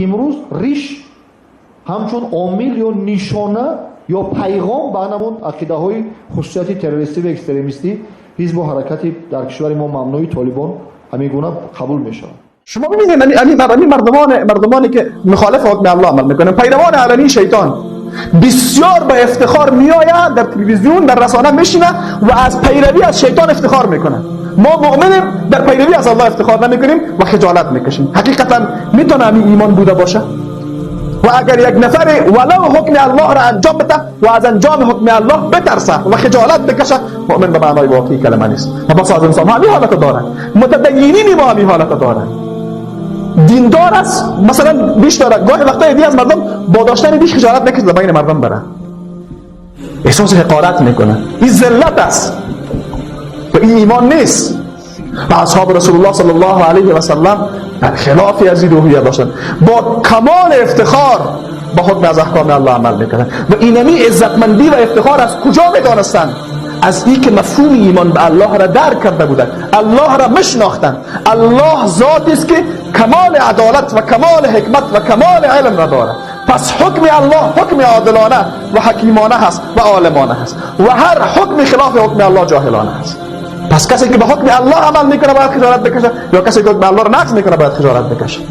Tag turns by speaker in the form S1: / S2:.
S1: Имрӯз риш ҳамчун омил ё нишона ё пайғом ба ҳамон ақидаҳои хусусияти террористӣ ва экстремистӣ ҳизбу ҳаракати дар кишвари мо мамнӯи Толибон ҳамин гуна қабул мешавад.
S2: Шумо бибинед, ҳамин мардумоне ки мухолиф ҳукми Аллоҳ амал мекунанд, пайравони алании шайтон, бисёр ба ифтихор меояд, дар телевизион, дар расона мешинад ва аз пайравӣ аз шайтон ифтихор мекунад. Мо муъминем, дар пайравӣ аз Аллоҳ ифтихор намекунем ва хиҷолат мекашем. Ҳақиқатан метавона ҳамин имон буда бошад? Ва агар як нафаре валав ҳукми Аллоҳро анҷом бده ва аз анҷоми ҳукми Аллоҳ битарса ва хиҷолат бикашад, муъмин ба маънои воқеии калима нест. Ва басо аз инсонҳо ҳамин ҳолата доранд, мутадайинини мо ҳамин ҳолата доранд. Диндор аст, масалан, риш дорад. Гоҳи вақтҳо иддае аз мардум бо доштани риш хиҷолат мекашад, байни мардум барад, эҳсоси ҳақорат мекунад. Ин зиллат аст ва ин имон нест. Ва асҳоби Расулуллоҳ саллаллоҳу алайҳи васаллам бар хилофи аз ин рӯҳия доштанд, бо камоли ифтихор ба ҳукми аз аҳкоми Аллоҳ амал мекарданд. Ва инами иззатмандӣ ва ифтихор аз куҷо медонистанд? Аз ин ки мафҳуми имон ба Аллоҳро дарк карда буданд, Аллоҳро мешинохтанд. Аллоҳ зотест ки камоли адолат ва камоли ҳикмат ва камоли илмро дорад. Пас ҳукми Аллоҳ ҳукми одилона ва ҳакимона ҳаст ва олимона ҳаст ва ҳар ҳукми хилофи ҳукми Аллоҳ ҷоҳилона ҳаст. Пас касе ки ба ҳукми Аллоҳ амал мекунад, бояд хиҷолат бикашад, ё касе ки ҳукми Аллоҳро нақз мекунад, бояд хиҷолат бикашад?